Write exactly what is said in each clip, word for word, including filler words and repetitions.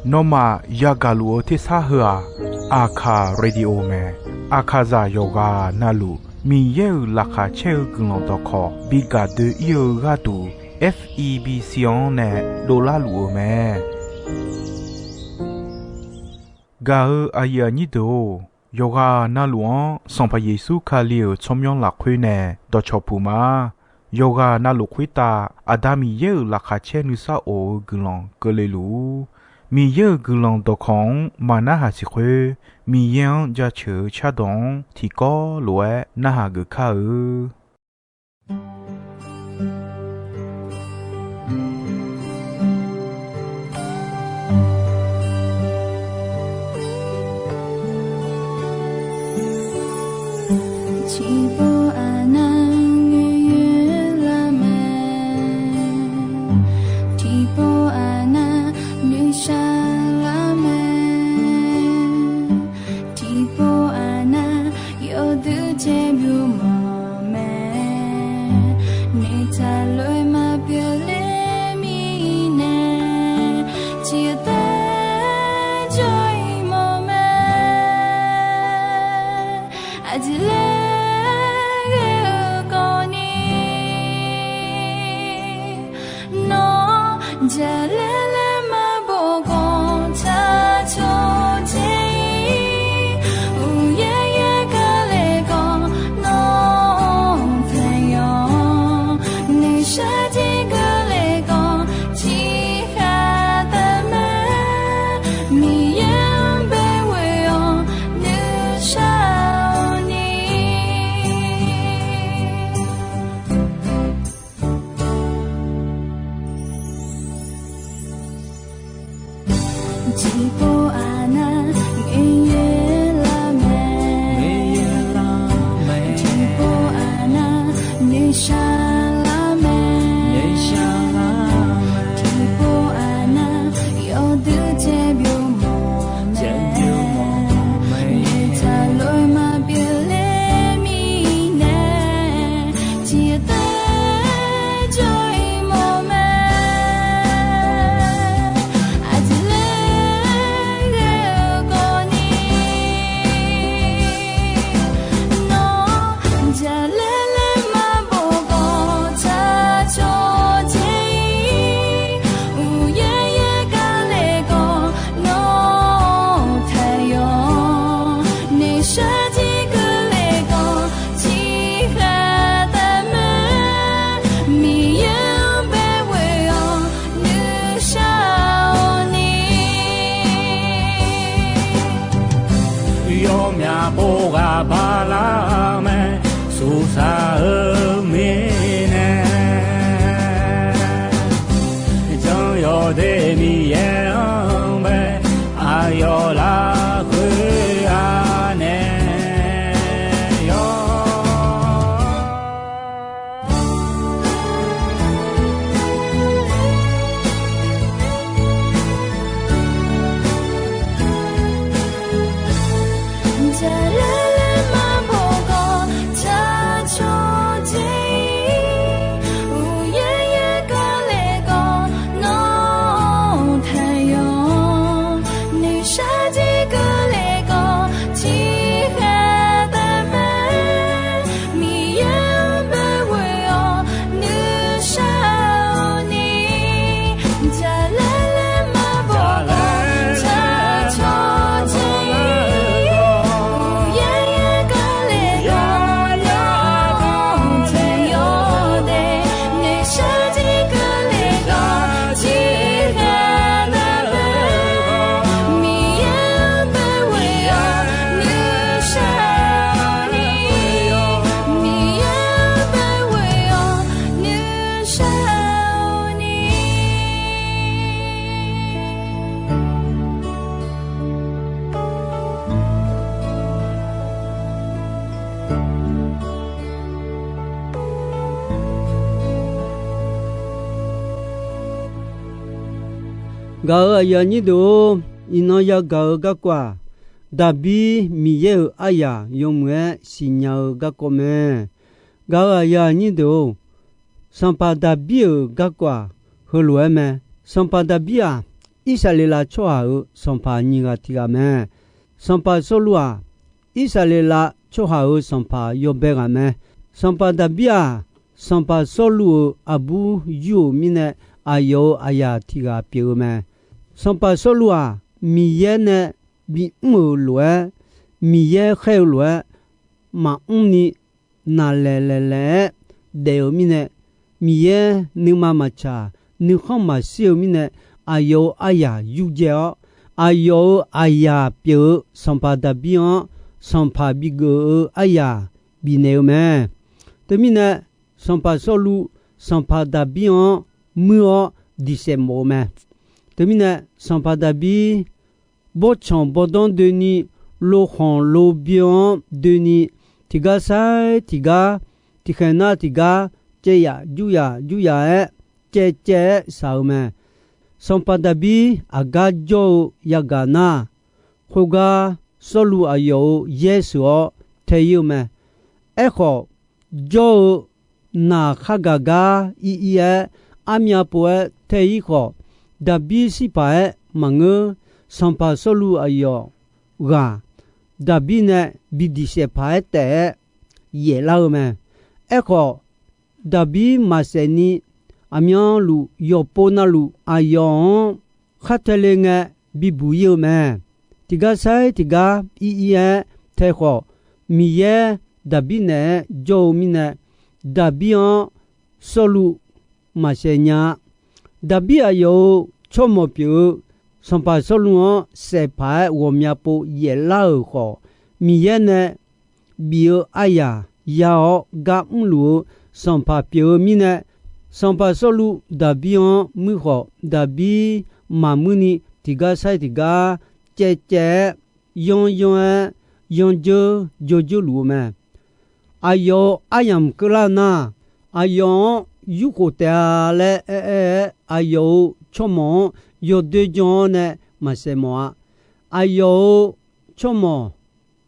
Nawmaf yagaq luf-eu tersar heu-aq, Aqkaq Radio mae. Aqkaqzaq yawqghaq navluf Miqyaer-euq laqkhaq caer-eu guiqlanq dawqkawq bi gaq doe-ir-eu gharduq, F E B C-anr nae dovlar luf-eu mae. Gaq-eu aqyuif aqnyir deuq-or, yawqghaq navluf-anr Sanqpaq Yeqsur Kali-euq tsawrmyanr lafkhoer nae dawqcawq puq ma. Yawqghaq navluf khoertav Aqda Miqyaer-euq laqkhaq caer nuisar of-eu guiqlanq keuvle luf-ur. Miqyaer-euq guiqlanq dawqkawq-anr maqnarhaq siq khoer, Miqyaer-anr jaceuq-eu cardawq-anr tiqkawv lof-aer narhaq geuf kar-eu. Tiqpov aqnav ngaeqyaer lar mae, tiqpov aqnav nuishar lar mae, tiqpov aqnav yawduq caer byov mawf mae, noeqtaq lof-aer maqpyeuf ler mirnae, tiqtaer jawr-ir mawf mae. Aqjeq laer ghae-eu kawvni, nawr jaqlaer laer maqbof khawf, tsaq cawq dzae-ir. Uqyaer yaer kale khawf, nawr taqyawf, noeqshaq jir keuvle khawf, tiqkhaq taqmae. Miqyaer-anr baeqghoe-awr nuishar-awq ni. Tiqpov aqnav ngaeqyaer lar mae, tiqpov aqnav nuishar lar mae, tiqpov aqnav yawduq caer byov mawf mae, noeqtaq lof-aer maqpyeuf ler mirnae, tiqtaer jawr-ir mawf mae. Aqjeq laer ghae-eu kawvni, nawr jaqlaer laer maqbof khawf, tsaq cawq dzae-ir. Uqyaer yaer kale khawf, nawr taqyawf, noeqshaq jir keuvle khawf, tiqkhaq taqmae. Miqyaer-anr baeqghoe-awr nuishar-awq ni. Yawmyaq pov ghaq bala mae, suqsaq-eu mirnae, jan yawdaef Miqyaer-anr bae, aqyawf lafkhoer-a nae yawr. Jaqlaer laer maqbof khawf, tsaq cawq dzae-ir. Uqyaer yaer kale khawf, nawr taqyawf, noeqshaq jir keuvle khawf, tiqkhaq taqmae. Miqyaer-anr baeqghoe-awr nuishar-awq ni. Jaqlaer laer maqbof khawf, tsaq cawq dzae-ir. Uqyaer yaer kale khawf, nawr taqyawf daef, noeqshaq jir keuvle khawf, tiqkhaq taqmae. Miqyaer-anr baeqghoe-awr nuishar-awq ni. Miqyaer-anr baeqghoe-awr nuishar-awq ni. Gaq-euq aqyuif aqnyir deuq-or, iqnan yagaq-eu garkawv-aq, Daqbir Miqyaer-euq aryaq yawmuiq-aer siqnya-eu garkawv mae. Gaq-euq aqyuif aqnyir deuq-or, sanqpaq Daqbir-euq garkawv-aq, heulof-aer mae. Sanqpaq Daqbir-aq, Irsaqleqlav tsawrhaq-euq sanqpaq nyiq ghaq tiq ghaq mae. Sanqpaq Sawrluv-aq, Irsaqleqlav tsawrhaq-euq sanqpaq yawbae ghaq mae. Sanqpaq Daqbir-aq, Sanqpaq Sawrluv-euq aqbur yur-euq mirnae, aqyawf-euq aqyaq tiq ghaq pyeuf-eu mae. Sanqpaq Sawrluv-aq, Miqyaer nae bimr-euq lof-aer, Miqyaer khaer-eu lof-aer, maqmr ni naqlaeq laeq laeq-aer daef-eu mirnae, Miqyaer nuima maqtsaq, nuikhanr maqshir-eu mirnae, aqyawf-euq aryaq yurdzae-awr, aqyawf-euq aqyaq pyeuf-eu Sanqpaq Daqbir-anr sanqpaq bigeuf-eu aryaq bifnaeq-eu mae. Teumirnae, Sanqpaq Sawrluv Sanqpaq Daqbir-anr muir-awr diqsaef mawf-eu mae. Teumirnae, Sanqpaq Daqbir bawrtsanq bawrdanr doeni, lokhanq lobyan-anr doeni, tiqgar sair tiqgar, tiqkhaeq nar tiqgar, caev yaf jur yaf jur yaf-aer, caev caev-aer shaq-eu mae. Sanqpaq Daqbir aqgar jawr-eu yagaq nar, khoergar Sawrluv aqyawf-euq yaer sheuq-awr tae ir-eu mae. Aerkhawf, jawr-eu naq khar gaq gar ir ir-aer, armyav pov-aer tae ir khawf, Daqbir shir paq-aer maqngeur. Sanqpaq Sawrluv aqyawf ghaq Daqbir nae bi diqsaef paq-aer taef-aer yaeflar-eu mae. Aerkhawf, Daqbir maqsaef ni, aqmyanluf yawqpov navluf aqyawf-anr khar tae le ngae bibuq ir-eu mae. Tiqgar sair tiqgar ir ir-aer tae khawf, Miqyaer Daqbir naeq-aer jawr-eu mirnae, Daqbir-anr Sawrluv maqsaef nya-a. Daqbir aqyawf-euq tsawrmawq pyeuf-eu Sanqpaq Sawrluv-anr saef paq-aer ghawqmya pov yaeflar-euq khawf, Miqyaer nae bif-eu aryaq ya-awr gar mrluf-eu sanqpaq pyeuf-eu mirnae, Sanqpaq Sawrluv Daqbir-anr muir khawf, Daqbir maqmuir ni tiqgar sair tiqgar caev caev-aer, yanr yanr-aer, yanr dzeur dzawr dzeur luf-eu mae. Aqyawf-euq aryamq keuvlar nar, aqyawf-anr yurkhof taef-a laer aer aer-aer, aqyawf-euq tsawrmawq-anr yawdoer jan-awr nae maqsaef mawf-a. Aqyawf-euq tsawrmawq,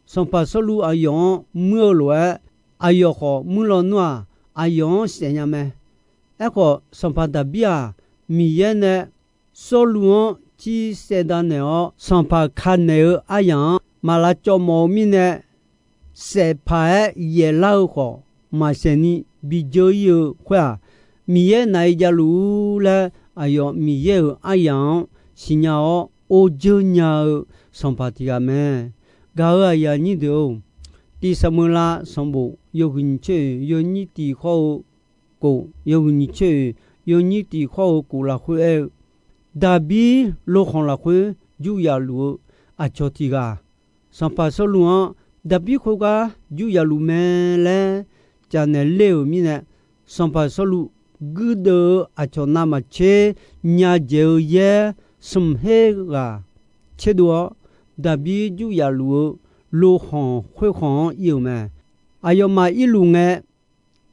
Sanqpaq Sawrluv aqyawf-anr muir-eu lof-aer, aqyawf khawf muir lawnmr-aq, aqyawf-anr saef nya mae. Aerkhawf, Sanqpaq Daqbir-aq, Miqyaer nae Sawrluv-anr cir saevdav naeq-awr, sanqpaq ka naeq-eu aryaq-anr maq lavcawv mawf-eu mirnae, saef paq-aer yaeflar-eu khawf, maqsaef ni bi dzeur ir-eu khoer-aq, Miqyaer naq-i javluf-ur laer, aqyawf Miqyaer-euq aryaq-anr siqnya-awr or dzeur nya-eu sanqpaq tiq ghaq mae. Gaq-euq aqyuif aqnyir deuq-or, Tiq Saqmeuqlav sanqbof yawhuiq nyiq tser oeq yawnyir tiq khawr-eu kof, yawhuiq nyiq tser oeq yawnyir tiq khawr-eu kof lafkhoer aer-eu, Daqbir lokhanq lafkhoer jur yaf luf-eu aqcawq tiq ghaq, sanqpaq Sawrluv-anr Daqbir khoergar jur yaf luf mae laer cavnaeq ler-euq mirnae, sanqpaq Sawrluv guirdeuv-eu aqcawq navmaqtser nya dzaeq-eu yaer smq her ghaq tserdov-awr, Daqbir jur yaf luf-eu lokhanq khoerkhanq-anr ir-euq mae. Aqyawfmaf irluf ngae,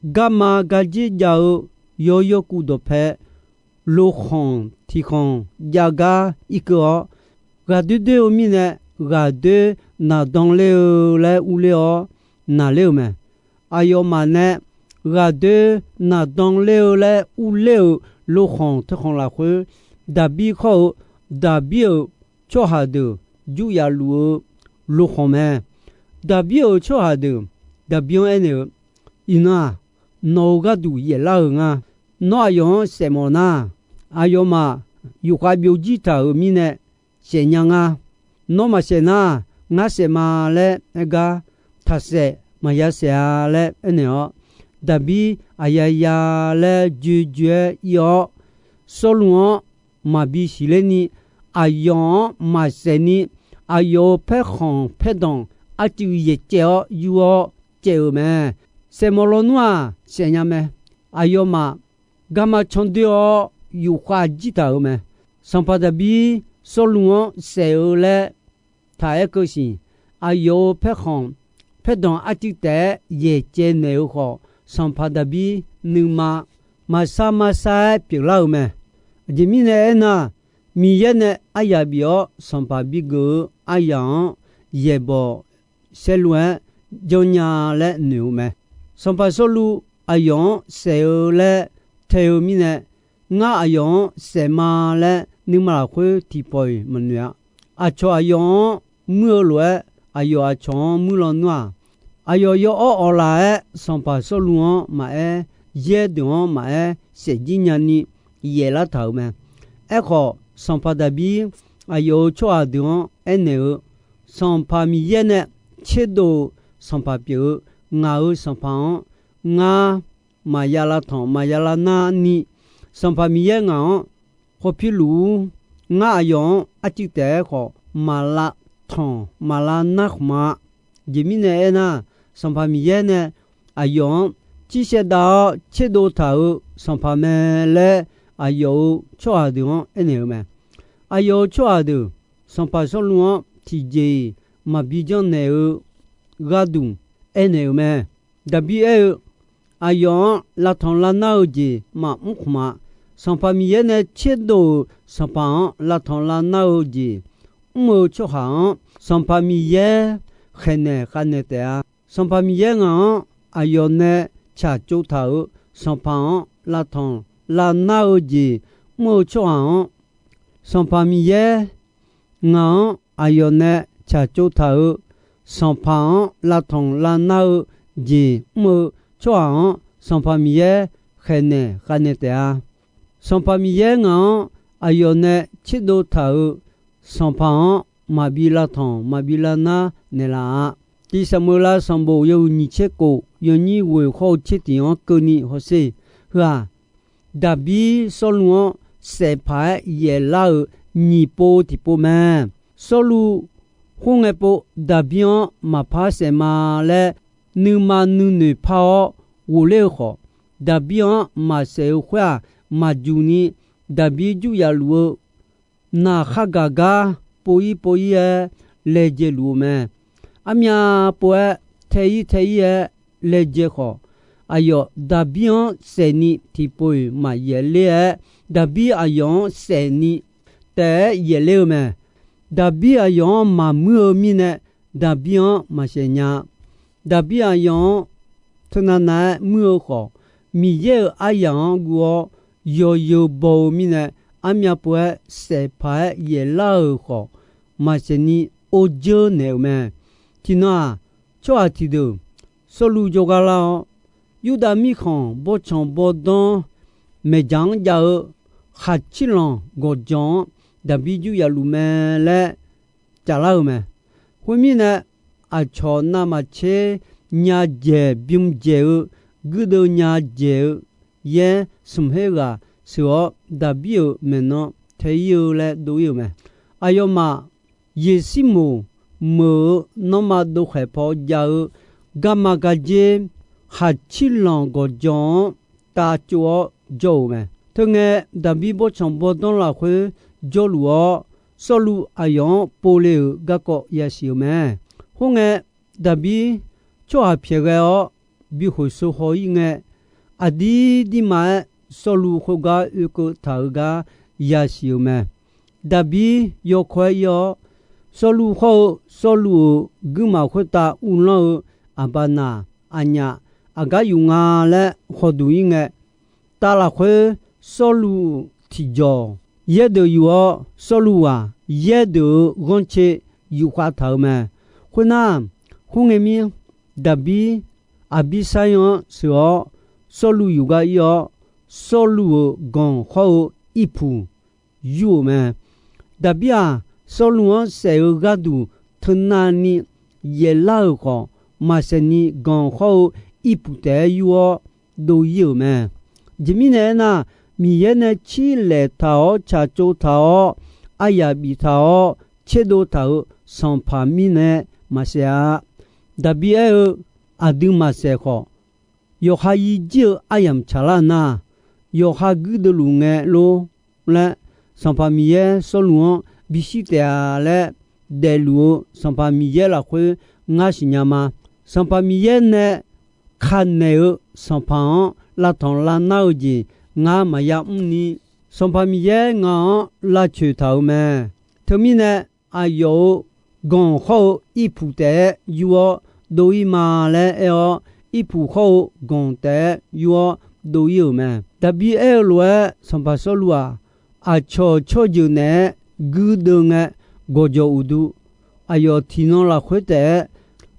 garma gardzer jav-eu yawyaw kuv dawqpae lokhanq tiq khanq jav gar irkeuv-awr, ghaqdoer doer-eu mirnae, ghaqdoer naqdan ler-eu laer urler-awr naqler-eu mae. Aqyawfmaf nae ghaqdoer naqdan ler-eu laer urler-euq lokhanq teu khanq lafkhoer, Daqbir khawr-eu, Daqbir-euq tsawrhaq deuq jur yaf luf-eu lokhanq mae. Daqbir-euq tsawrhaq deuq Daqbir-anr aernaeq-eu, Iqnan-aq, nawq-euq gharduq yaeflar-euq nga. Nawr aqyawf-anr saef mawf nar, aqyawfmaf yufkhav byovjir taq-euq mirnae saef nya nga. Nawr maqsaef nar, ngar saef ma laer aer gar, taqsaef maqya saef-a laer aernaeq-awr, Daqbir aqyaya laer joejoe-aer ir-awr, Sawrluv-anr maqbi siqler ni, aqyawf-anr maqsaef ni, aqyawf-euq paerkhanq paerdanq arcuiv yaeqcaev-awr yur-awr caev-euq mae. Saef mawf lawnmr-aq, saef nya mae. Aqyawfmaf garma candoer-awr yufkhav jir taq-euq mae. Sanqpaq Daqbir Sawrluv-anr saef-eu laer taq-aer keuv siq. Aqyawf-euq paerkhanq paerdanq arcuiv taef-aer yaeqcaev naeq-eu khawf, sanqpaq Daqbir nuima maqsar maqsar-aer pyeuflar-euq mae. Aqjeq mirnae aernar, Miqyaer nae aryaq bif-awr sanqpaq bigeuf-eu aryaq-anr yaeqbawq saerlu-aer janrnya laer noeq-eu mae. Sanqpaq Sawrluv aqyawf-anr saef-eu laer tae-eu mirnae, ngar aqyawf-anr saef ma laer nuima lafkhoer tiqpawf-iq maqnoeq-a. Aqcawq aqyawf-anr muir-eu lof-aer, aqyawf aqcawq-anr muir lawnmr-aq, aqyawf yaw'awr awqlaf-aer sanqpaq Sawrluv-anr maqaer, yaer deuq-anr maqaer, saefjir nyani yaeflar taq-euq mae. Aerkhawf, sanqpaq Daqbir aqyawf-euq tsawrhaq deuq-anr aernaeq-eu, Sanqpaq Miqyaer nae tserdov-euq sanqpaq pyeuf-eu ngaq-euq sanqpaq-anr, ngar maqya lavtanq maqya lavnar ni, Sanqpaq Miqyaer ngaq-anr khawf piluf-ur. Ngar aqyawf-anr arcuiv taef-aer khawf, maq lavtanq maq lavnar khmq-a. Aqjeq mirnae aernar, Sanqpaq Miqyaer nae aqyawf-anr cirsaev dav-awr tserdov taq-euq sanqpaq mae laer, aqyawf-euq tsawrhaq deuq-anr aernaeq-eu mae. Aqyawf-euq tsawrhaq deuq sanqpaq Sawrluv-anr tiqjeq-iq maqbi janrnaeq-eu gharduq aernaeq-euq mae. Daqbir aer-eu, aqyawf-anr lavtanq lavnar-eu jeq maqmr khmq-a. Sanqpaq Miqyaer nae tserdov-euq sanqpaq-anr lavtanq lavnar-eu jeq mr-eu tsawrhaq-anr, Sanqpaq Miqyaer khaeqnaeq khavnaeq taef-a. Sanqpaq Miqyaer ngaq-anr aqyawf nae tsaqtsov taq-euq sanqpaq-anr lavtanq lavnar-eu jeq mr-eu tsawrhaq-anr, Sanqpaq Miqyaer ngaq-anr aqyawf nae tsaqtsov taq-euq sanqpaq-anr lavtanq lavnar-eu jeq mr-eu tsawrhaq-anr, Sanqpaq Miqyaer khaeqnaeq khavnaeq taef-a. Sanqpaq Miqyaer ngaq-anr aqyawf nae tserdov taq-euq sanqpaq-anr maqbi lavtanq maqbi lavnar naeqlaf-a. Tiq Saqmeuqlav sanqbof yawhuiq nyiq tser kof yawnyir ghoeq hawr-eu tser tiq-anr keuvni hawsher. Heu-aq, Daqbir Sawrluv-anr saef paq-aer yaeflar-euq nyiq pov tiqpov mae. Sawrluv khoerngae pov Daqbir-anr maqpar saef ma laer nuima nuinoeq par-awr ghofler-eu khawf, Daqbir-anr maqsaef-eu khoer-aq, maqjuq ni Daqbir jur yaf luf-eu naq khar gaq gar pov-ir pov-ir-aer laejae luf-eu mae. Armyav pov-aer tae-ir tae-ir-aer laejae khawf, aqyawf Daqbir-anr saefni tiqpov-iq maqyaef ler-aer, Daqbir aqyawf-anr saefni taef-aer yaefler-eu mae. Daqbir aqyawf-anr maqmuir-eu mirnae, Daqbir-anr maqsaef nya. Daqbir aqyawf-anr teunav nav-aer muir-eu khawf, Miqyaer-euq aryaq-anr guv-awr yawzeu baw-eu mirnae, armyav pov-aer saef paq-aer yaeflar-euq khawf, maqsaef ni or dzeur naeq-euq mae. Tiqnan-aq, tsawrhaq tiqdeuq Sawrluv jawrgar lar-awr, Yurdav mirkhanq bawrtsanq bawrdanr maeqdzaq-anr jav-eu khaqcirlanq gawqjawq-anr Daqbir jur yaf luf mae laer caflar-eu mae. Khoermirnae, aqcawq navmaqtser nya dzaeq bym dzaeq-eu guirdeuv nya dzaeq-eu yaer smq her ghaq sheuq-awr, Daqbir-euq maeqnan tae-ir-eu laer dov-ir-euq mae. Aqyawfmaf Yeqsirmoq meuq-eu nanrma dovkhaeq paw jav-eu garma gardzer khaqcirlanq gawqjawq-anr tavtsov-awr jawr-euq mae. Teungae, Daqbir bawrtsanq bawrdanr lafkhoer jawrluf-awr, Sawrluv aqyawf-anr povle-euq garkawv yasiq-eu mae. Khoerngae, Daqbir tsawrhaq pyaeq ghae-awr bi khoeqsho haw-ir ngae, aqdir dirma-aer Sawrluv khoergar oekeuv taq-eu gar yasiq-euq mae. Daqbir yawkawr-aer ir-awr, Sawrluv hawr-eu Sawrluv-euq guirmaf khoertav uvlanr-eu aqbaqnaq, aqnyaf, aqgar yuf nga laer hawduq-ir ngae, tav lafkhoer Sawrluv tiqjawq yaerdeuq yuf-awr, Sawrluv-aq yaerdeuq-euq ghanrcae yufkhav taq-euq mae. Khoernar, khoerngae mir Daqbir Aqbirsaer-anr sheuq-awr, Sawrluv yuf gar ir-awr, Sawrluv-euq ganq hawr-eu irpuq yur-euq mae. Daqbir-aq, Sawrluv-anr saef-eu gharduq teunavni yaeflar-euq khawf, maqsaef ni ganq hawr-eu irpuq taef-aer yur-awr dov-ir-euq mae. Aqjeq mirnae aernar, Miqyaer nae cirlaeq taq-awr tsaqtsov taq-awr aryaq biftaq-awr tserdov taq-euq sanqpaq mirnae maqsaef-a. Daqbir aer-eu, aqdui maqsaef khawf, yawqha yirjir-eu aryamq tsaqlar nar, yawqha guirdeuv luf ngae lor laer, Sanqpaq Miqyaer Sawrluv-anr bishir taef-a laer daefluf-eu Sanqpaq Miqyaer lafkhoer ngar siqnya ma. Sanqpaq Miqyaer nae kanaeq-eu sanqpaq-anr lavtanq lavnar-eu jeq ngar maqya mrni, Sanqpaq Miqyaer ngaq-anr lavcoeq taq-euq mae. Teumirnae, aqyawf-euq ganq hawr-eu irpuq taef-aer yur-awr dov-ir ma laer aer-awr, irpuq hawr-eu ganq taef-aer yur-awr dov-ir-euq mae. Daqbir aer-eu lof-aer, sanqpaq Sawrluv-aq, aqcawq tsawrjeuq naeq-aer guirdeuv ngae gawqjawq uqdu, aqyawf tiqnan lafkhoer taef-aer,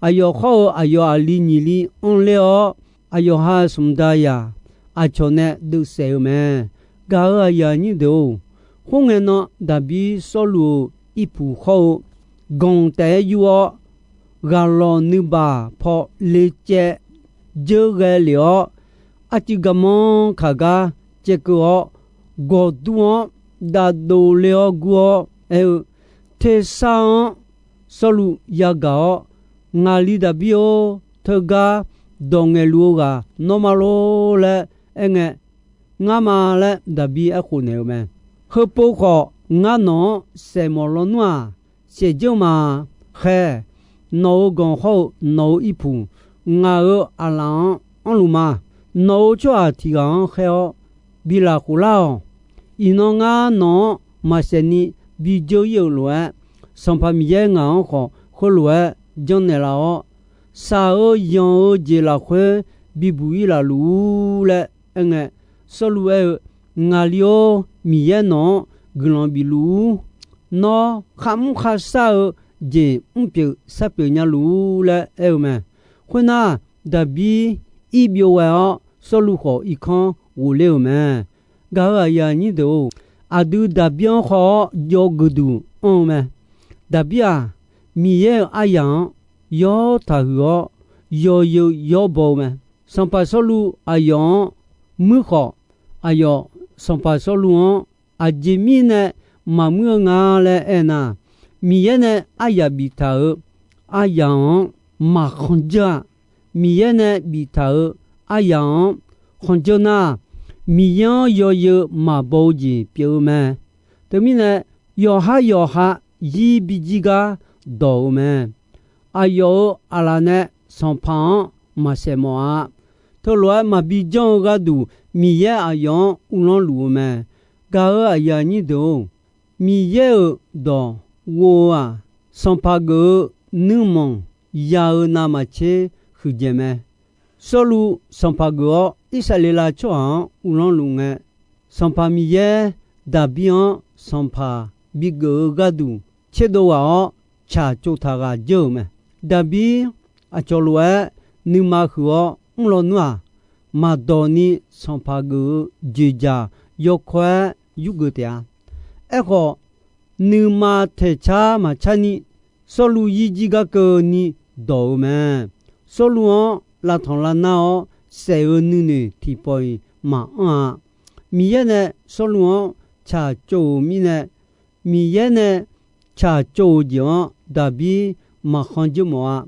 aqyawf khawr-eu aqyawf aqli nyiq li anr ler-awr, aqyawf ha smq da yaq, aqcawq nae deuvsaef-eu mae. Gaq-euq aqyuif aqnyir deuq-or, khoerngae nan Daqbir Sawrluv-euq irpuq khawr-eu ganq taef-aer yur-awr, ghaqlawq nuibaq paw lecaev dzeur ghae lef-awr, arcuiv garmanr kaq gar caevkeuv-awr, gawqdur-anr davdov ler-awr gur-awr aer-eu, Tersar-anr Sawrluv yagaq-awr, Ngaqli Daqbir-or, teugar dawq ngaeqluf-eu ghaq nawr ma lor laer aerngae, Ngar ma laer Daqbir aerkhof naeq-eu mae. Heupov khawf, ngar nawq-anr saeqmawf lawnmr-aq, saefdzeur ma. Khaer, nawq-euq ganq hawr-eu nawq-euq irpuq ngaq-euq aqlaf-anr anrluf ma. Nawq-euq tsawrhaq tiq ghaq-anr khaer-awr bi lafkhof lar-awq. Iqnan ngar nawq-anr maqsaef ni bidzeur-ir-euq lof-aer, Sanqpaq Miqyaer ngaq-anr khawf heulof-aer janrnaeq laf-awr, shaq-eu yanq-eu jeq lafkhoer bibuq-ir laf luf-ur laer aerngae, Sawrluv aer-eu, Ngaqli-or, Miqyaer nawq-anr guiqlanq bif luf-ur. Nawr kharmr kharshar-eu jeq mrpyeuf sharpyeuf nya luf-ur laer aer-eu mae. Khoernar, Daqbir irbyov ghae-awr, Sawrluv khawf irkanr ghofler-euq mae. Gaq-euq aqyuif aqnyir deuq-or, aqdui Daqbir-anr khawr-awr jawr geuduq anr-eu mae. Daqbir-aq, Miqyaer-euq aryaq-anr yawr taqhuiq-awr, yawzeu yawr baw-eu mae. Sanqpaq Sawrluv aqyawf-anr muir khawf, aqyawf sanqpaq Sawrluv-anr aqjeq mirnae maqmuir-eu nga laer aernar, Miqyaer nae aryaq biftaq-euq aryaq-anr maqkhanqdzeur-a. Miqyaer nae biftaq-euq aryaq-anr khanqdzeur nar, Miqyaer-anr yawzeu maqbaw-eu jeq pyeuf-eu mae. Teumirnae, yawqhar yawqha zir bijir gar dawq-eu mae. Aqyawf-euq aqlaf nae sanqpaq-anr maqsaef mawf-a. Teulof-aer maqbi janr-eu gharduq Miqyaer aqyawf-anr uvlanr luf-eu mae. Gaq-euq aqyuif aqnyir deuq-or, Miqyaer-euq dawq ghov-eu-aq, sanqpaq geuf-eu nuirmanq ya-eu navmaqtser huiqdzaeq mae. Sawrluv sanqpaq geuf-awr Irsaqleqlav tsawrhaq-anr uvlanr luf ngae, Sanqpaq Miqyaer Daqbir-anr sanqpaq bigeuf-eu gharduq tserdov ghaq-awr, tsaq tsov taq ghaq dzeur-euq mae. Daqbir aqcawq lof-aer nuima huiq-awr mr lawnmr-aq, maqdawq ni sanqpaq geuf-eu dzoeqdzaq yawkawr-aer yurgeuf taef-a. Aerkhawf, nuima taeqcar maqcar ni, Sawrluv yirjir gar keuvni dawq-eu mae. Sawrluv-anr lavtanq lavnar-awr saef-eu nuinoeq tiqpawf-iq maqanr-a. Miqyaer nae Sawrluv-anr tsaq tsov-euq mirnae, Miqyaer nae tsaq tsov-euq jeq-anr Daqbir maqkhanq dzeur mawf-a.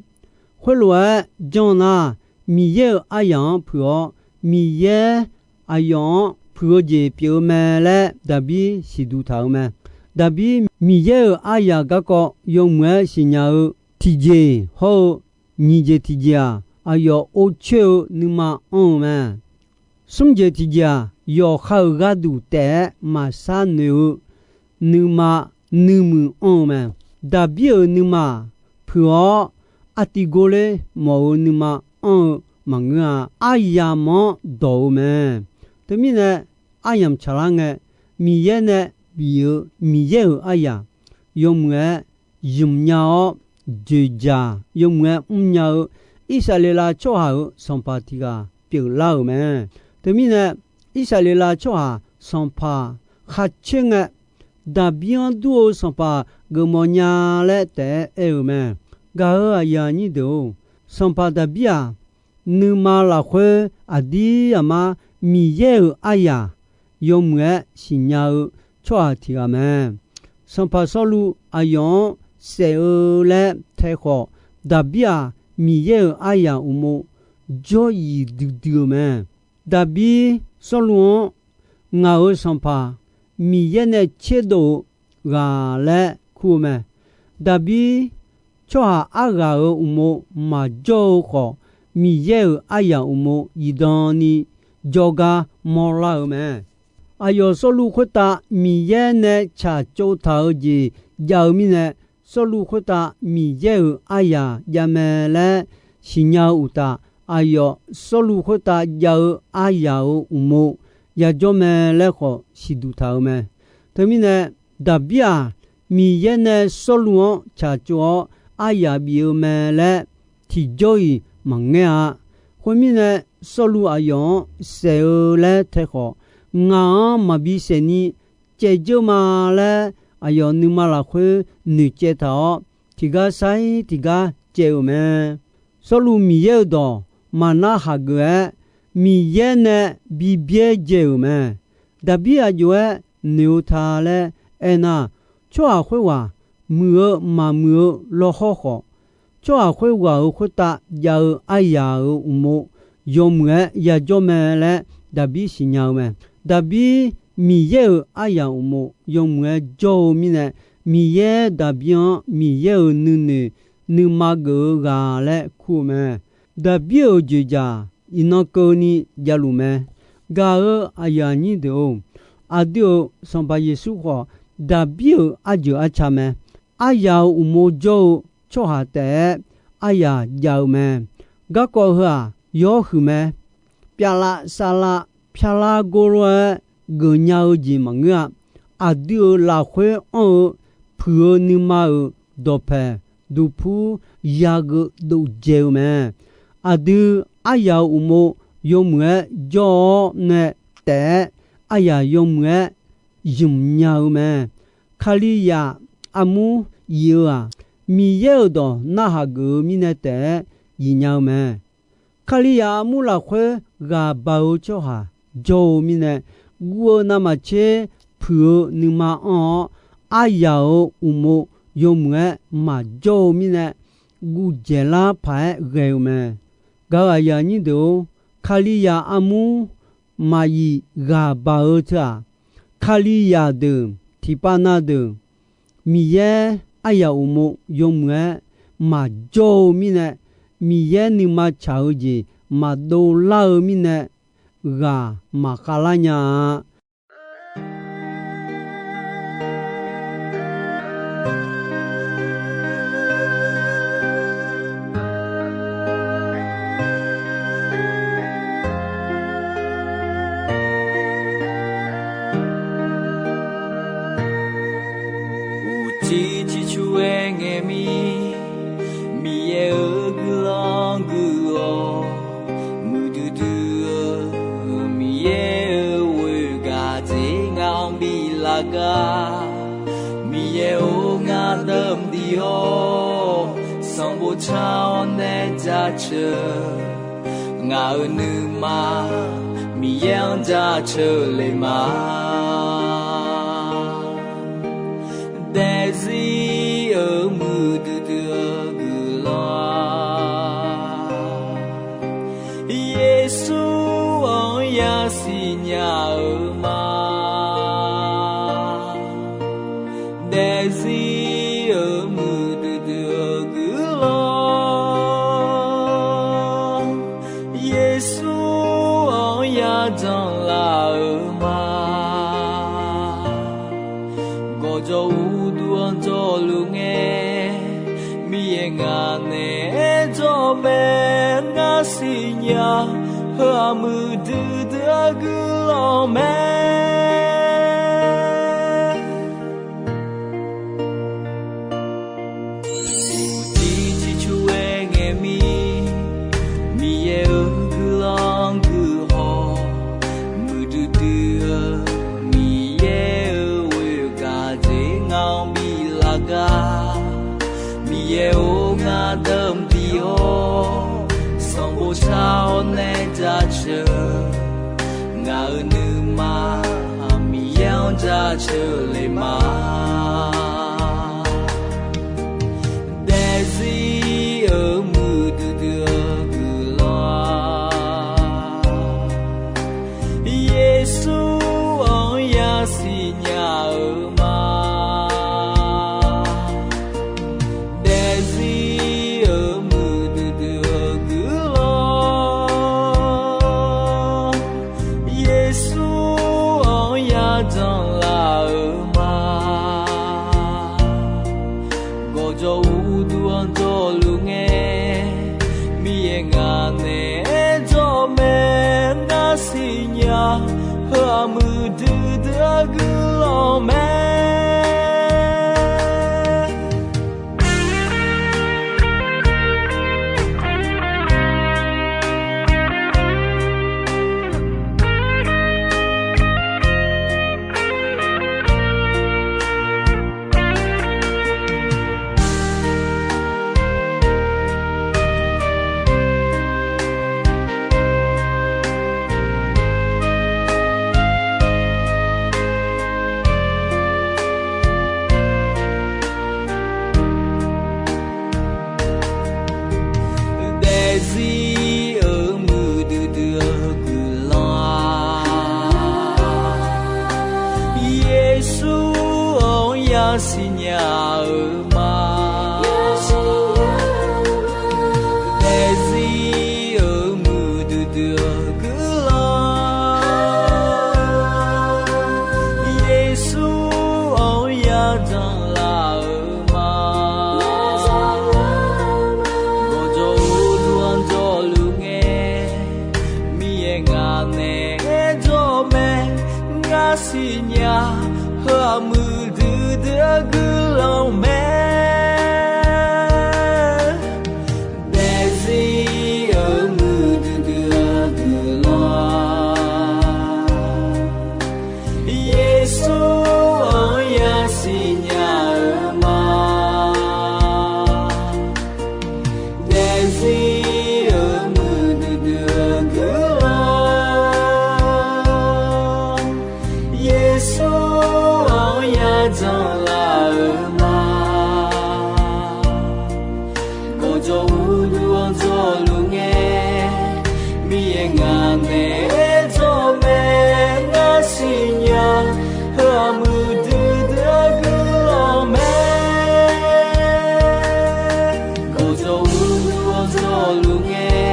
Khoerlof-aer janr nar, Miqyaer-euq aryaq-anr puiq-awr, Miqyaer aqyawf-anr puiq-eu jeq pyeuf-eu mae laer Daqbir siqduq taq-euq mae. Daqbir Miqyaer-euq aryaq garkawv yawmuiq-aer siqnya-eu tiqjeq hawr-eu nyiq jeq tiqjeq-aq, aqyawf or coer-eu nuima anr-eu mae. Smr jeq tiqjeq-aq, yawqha-euq gharduq taef-aer maqshar noeq-eu nuima nuimuiq anr-eu mae. Daqbir-euq nuima-aq, puiq-awr artiv gor ler mawf-eu nuima anr-eu maqngeur-a. Aryamq-anr dawq-eu mae. Teumirnae, aryamq tsaqlar ngae, Miqyaer nae bif-eu Miqyaer-euq aryaq yawmuiq-aer zmq nya-awr, dzoeqdzaq yawmuiq-aer mrnya-eu Irsaqleqlav tsawrhaq-euq sanqpaq tiq ghaq pyeuflar-euq mae. Teumirnae, Irsaqleqlav tsawrhaq sanqpaq khar coer ngae, Daqbir-anr dur-eu sanqpaq geufmawf nya laer taef-aer aer-euq mae. Gaq-euq aqyuif aqnyir deuq-or, sanqpaq Daqbir-aq, nuima lafkhoer aqdir aqmar Miqyaer-euq aryaq yawmuiq-aer siqnya-eu tsawrhaq tiq ghaq mae. Sanqpaq Sawrluv aqyawf-anr saef-eu laer tae khawf, Daqbir-aq, Miqyaer-euq aryaq uqmov jawr-iq duidui-eu mae. Daqbir Sawrluv-anr ngaq-euq sanqpaq, Miqyaer nae tserdov-eu ghaq laer kur-eu mae. Daqbir tsawrhaq arghaq-euq uqmov maqjawr-eu khawf, Miqyaer-euq aryaq uqmov zifdan ni jawrgar mawrlar-eu mae. Aqyawf Sawrluv khoertav Miqyaer nae tsaq tsov taq-eu jeq jav-eu mirnae, Sawrluv khoertav Miqyaer-euq aryaq javmae laer siqnya-eu uqtaf, aqyawf Sawrluv khoertav jav-eu aryaq-euq uqmov yajawr mae laer khawf siqduq taq-euq mae. Teumirnae, Daqbir-aq, Miqyaer nae Sawrluv-anr tsaqtsov-awr aryaq bif-eu mae laer tiqjawr-iq maqngaer-a. Khoermirnae, Sawrluv aqyawf-anr saef-eu laer tae khawf, ngaq-anr maqbi saef ni caevdzeur ma laer, aqyawf nuima lafkhoer noeqcaev taq-awr, tiqgar sair tiqgar caev-euq mae. Sawrluv Miqyaer-euq dawq maqnar haq geuf-aer, Miqyaer nae bi byaerdzae-euq mae. Daqbir aqjox-aer noeq-eu ta laer aernar, tsawrhaq khoerghaq muiq-eu maqmuiq-eu lawrhawr khawf, tsawrhaq khoerghaq-euq khoertav jav-eu aryaq-euq uqmov yawmuiq-aer yajawr mae laer Daqbir siqnya-eu mae. Daqbir Miqyaer-euq aryaq uqmov yawmuiq-aer jawr-eu mirnae, Miqyaer Daqbir-anr Miqyaer-euq nuinoeq nuima geuf-eu ghaq laer kur-eu mae. Daqbir-euq dzoeqdzaq iqnan keuvni javluf mae. Gaq-eu aqyuif aqnyir deuq-or, aqdui-euq Sanqpaq Yeqsur khawf, Daqbir-euq arjeuq arca mae. Aryaq-euq uqmov jawr-eu tsawrhaq taef-aer aryaq jav-eu mae. Garkawv heu-aq, yawr huiq mae. Pyavlav savlav pyavlar gor lof-aer geufnya-eu jeq maqngeur-a. Aqdui-euq lafkhoer anr-eu puiq-eu nuima-euq dawqpaeq duqpur yageuf dovdzae-eu mae. Aqdui aryaq-euq uqmov yawmuiq-aer jawr-awr nae taef-aer aryaq yawmuiq-aer zmq nya-eu mae. Kalizaq armur yif-eu-aq, Miqyaer-euq dawq narhaq geuf-eu mirnae taef-aer yif nya-eu mae. Kalizaq armur lafkhoer ghaq baq-eu tsawrhaq jawr-eu mirnae, guv-eu navmaqtser puiq-eu nuima anr-awr, aryaq-euq uqmov yawmuiq-aer maqjawr-eu mirnae, guv dzaeqlar paq-aer ghae-eu mae. Gaq-euq aqyuif aqnyir deuq-or, Kalizaq armur maqyif ghaq baq-eu teu-aq, Kalizaq deuq tiqpav na deuq Miqyaer aryaq uqmov yawmuiq-aer maqjawr-eu mirnae, Miqyaer nuima tsaq-eu jeq maqdov lar-eu mirnae, ghaq maqkhav lar nya-a. Uqcif ciqcur-aer ngae mir, Miqyaer-euq guiqlanq guiq-awq. Muiqdui dui-eu Miqyaer-euq ghoegaq dzer ngaq-anr biflaf gar. Miqyaer-or, ngar dawqdif-awr sanqbof car-awr nae jaceuq. Ngaq-euq nuima Miqyaer-anr jaceuq le ma. Daefzir-euq muiqdui dui-eu guiqlanq-aq, Yeqsur-anr yasiq nya-eu ma. Daefzir-euq muiqdui dui-eu guiqlanq, Yeqsur-anr yajanq laf-eu ma. Gawqjawq uqduq-anr jawrluf ngae, Miqyaer ngaq naeq-aer jawr mae. Ngar siqnya, heu-aq muiqdui dui-eu guiqlanq mae. Uqcif ciqcur-aer ngae mir, Miqyaer-euq guiqlanq guiqhaw, muiqdui dui-eu Miqyaer-euq ghoegaq dzer ngaq-anr biflaf gar. Miqyaer-or, ngar dawqdif-awr sanqbof car-awr nae jaceuq. Ngaq-euq nuima Miqyaer-anr jaceuq le ma. Daefzir-euq muiqdui dui-eu guiqlanq-aq, Yeqsur-anr yasiq nya-eu ma. Daefzir-euq muiqdui dui-eu guiqlanq, Yeqsur-anr yajanq laf-eu ma. Ngar siqnya-eu ma. Daefzir-euq muiqdui dui-eu guiqlanq, Yeqsur-anr ya danqlaf-eu ma. Gawqjawq uqduq-anr jawrluf ngae, Miqyaer ngaq naeq-aer jawr mae. Ngar siqnya, heu-aq muiqdui dui-eu guiqlanq mae. Daefzir-euq muiqdui dui-eu guiqlanq, Yeqsur-anr ya siqnya-eu ma. Daefzir-euq muiqdui dui-eu guiqlanq, Yeqsur-anr ya danqlaf-eu ma. Gawqjawq uqduq-anr jawrluf ngae, Miqyaer ngaq naeq-aer jawr mae. Ngar siqnya, heu-aq muiqdui dui-eu guiqlanq mae. Gawqjawq uqduq-anr jawrluf ngae,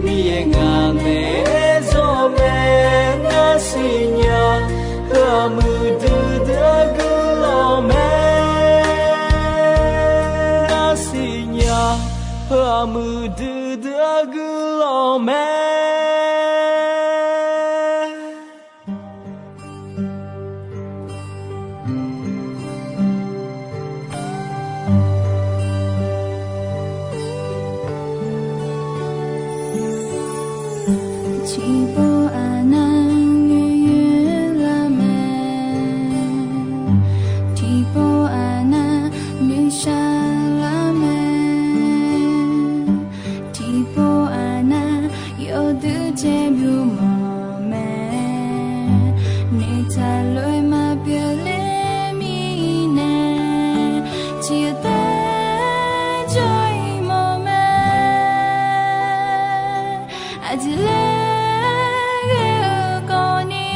Miqyaer ngaq naeq-aer jawr mae. Ngar siqnya, heu-aq muiqdui dui-eu guiqlanq mae. Ngar siqnya, heu-aq muiqdui dui-eu guiqlanq mae. Tiqpov aqnav noeqyoer lar mae. Tiqpov aqnav noeqshaq lar mae. Tiqpov aqnav yawduq dzae byovmawf mae. Noeqtaq lof-aer maqpyeuf ler mirnae, tiqtaer jawr-ir mawf mae. Aqjeq laer ghae-eu kawvni,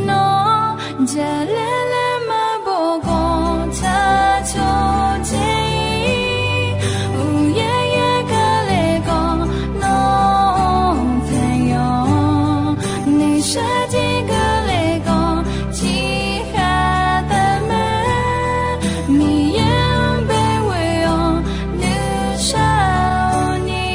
nawr jaqlaer laer maqbof khawf, tsaq cawq caer-ir. Uqyaer yaer keuvle khawf, nawr-anr taeq yawq. Noeqshaq jir keuvle khawf, tiqkhaq taef mae. Miqyaer-anr bae ghoe-awq, noeqshaq-awq ni.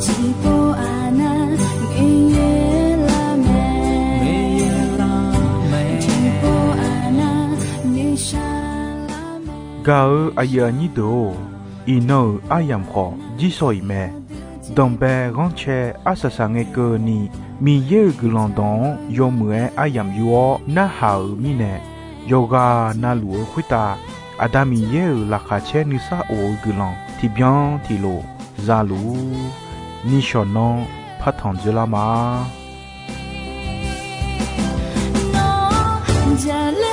Tiqpov aqnav noeqyoer lar mae. Tiqpov aqnav noeqshaq lar mae. Gaq-eu aqyuif aqnyir deuq-or, iqnan-euq aryamq khawf jirshaw-iq mae. Danqbae ghanrcae arsaq saq ngae keuvni, Miqyaer-euq guiqlanq dawq-anr yawmuiq-aer aryamq yur-awr narhaq-euq mirnae, yawqghaq navluf-eu khoertav Aqda Miqyaer-euq laqkhaq caer nuisar of-eu guiqlanq tiqbyan tiqlof za luf-ur. Nishawq nanr partanq dzoerlar ma. Nawr jaqlaer